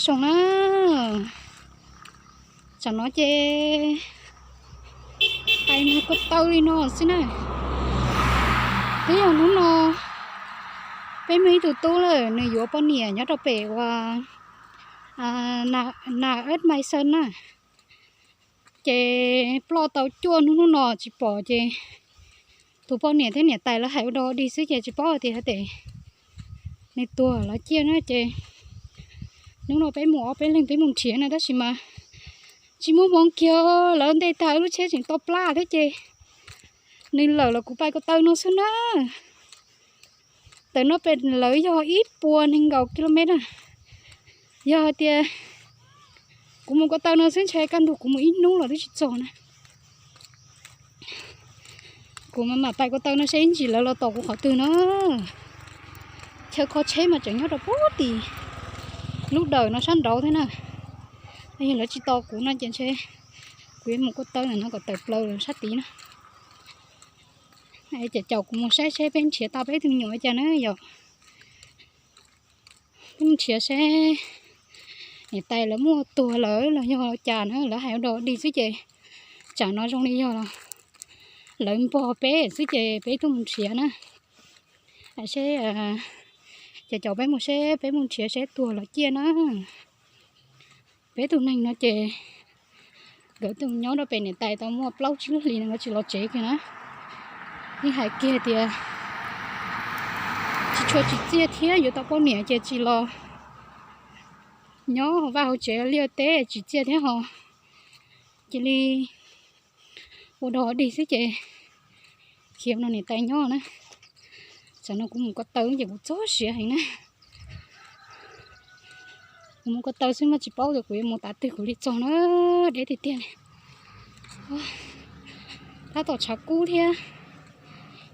Zoo na, tsam no ces pais nrhiav ko taw li no xwb na. Twb yog hnub no peb muaj ib tug tub lawm, nws yuav poj niam nyob rau pem uas Nas Ej Mai Xees na. Ces ploj tau cuaj hnub hnub no tsis pom ces tus poj niam thiab niam tais lawv hais ua dog dig xwb ces tsis paub hais tias hais tias nws tuag los ciaj na ces hnub no peb mus ob peb leeg peb mus nrhiav na tab sis mas tsis muaj hmoo kiag, lawv ntej tag wb lub tsheb tseem tau plab thiab ces nws lawm los kuv pais ko taw no xwb na. Tawm no pem lawv yog ib puas nees nkaum kilomev na. Yog hais tias kuv mus ko taw no xwb ntshe kaj ntug kuv mus ib hnub los twb tsis txog na. Kuv mam mam pais ko taw no seb ib ntsis lawv los tos kuv qhov twg na. Chaw kho tsheb mas tseem nyob rau pem tim lub dawm no sab nraud thiab na. Yog lawv tsis tos kuv no ces ntshe kuv yuav mus ko taw ntawm no kom tawm plaws sab tid na. Ces caum kuv mus saib seb peb nrhiav tau peb tug me nyuam cas na yom. Peb mus nrhiav seb niam tais lawv muaj tuag lawm los yog cas na, lawv hais ua dog dig xwb ces tsam no zoo li yog los lawv npog peb xwb ces peb tuaj mus nrhiav na. Seb, ces caum peb mus seb peb mus nrhiav seb tuag los ciaj na. Peb tug neeg no ces nkawd tus nyob rau pem niam tais tau muaj plaub tsib lub hlis no nkawd tsis los tsev kiag na. Yeej hais kiag tias tsis tshua tsim txiaj thiab yuav tau poj niam ces tsis los nyob vaj hauv tsev liaj teb tsim txiaj thiab ho cia li ua dog dig xwb ces khiav no niam tais nyob na. Tsam no kuv mus ko taw ces kuv txog siav heev na. Kuv mus ko taw xwb mas tsis paub tias kuv yuav mus tav twg kuv li txog na, deb tiag tiag li. Tab tom tshav kub thiab,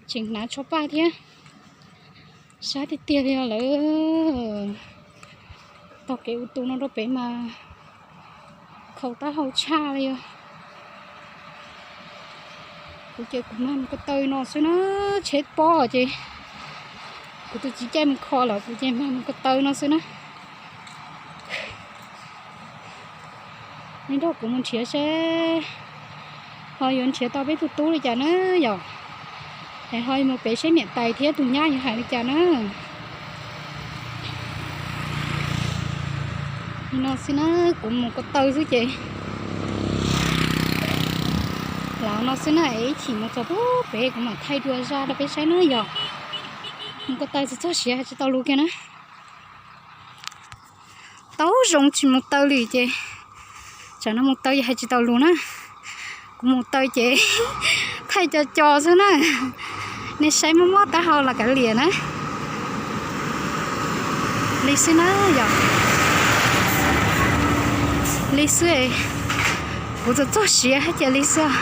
tseem hnav tsho paj thiab, sab tiag tiag li os lawm. Taug kev ua tu no rau pem mas khaus taub hau tshaj li os. Kuv ces kuv mag mus ko taw no xwb na, tsheb pob ces kuv tus txiv caij mus kho lawm kuv ces mag mus ko taw no xwb na. Nej nrog kuv mus nrhiav seb ho yuav nrhiav tau peb tug tub li cas na yom. Es ho mus pem seb niam tais thiab tus nyab yuav hais li cas na. Li no xwb na, kuv mus ko taw xwb ces los no xwb na, es ib chim mus txog pub pem kuv mam thaij dua zaj rau peb saib na yom. Mus ko taw tsis txog siav hais tsis tau lus kiag na. Tau zoo tsis mus taw li ces tsam no mus taw ces hais tsis tau lus na. Kuv mus taw ces thaij co co xwb na. Nej saib mob mob taub hau los kav liam na. Li xwb na yom. Li xwb, kuv txog txog siav hais tias li xwb.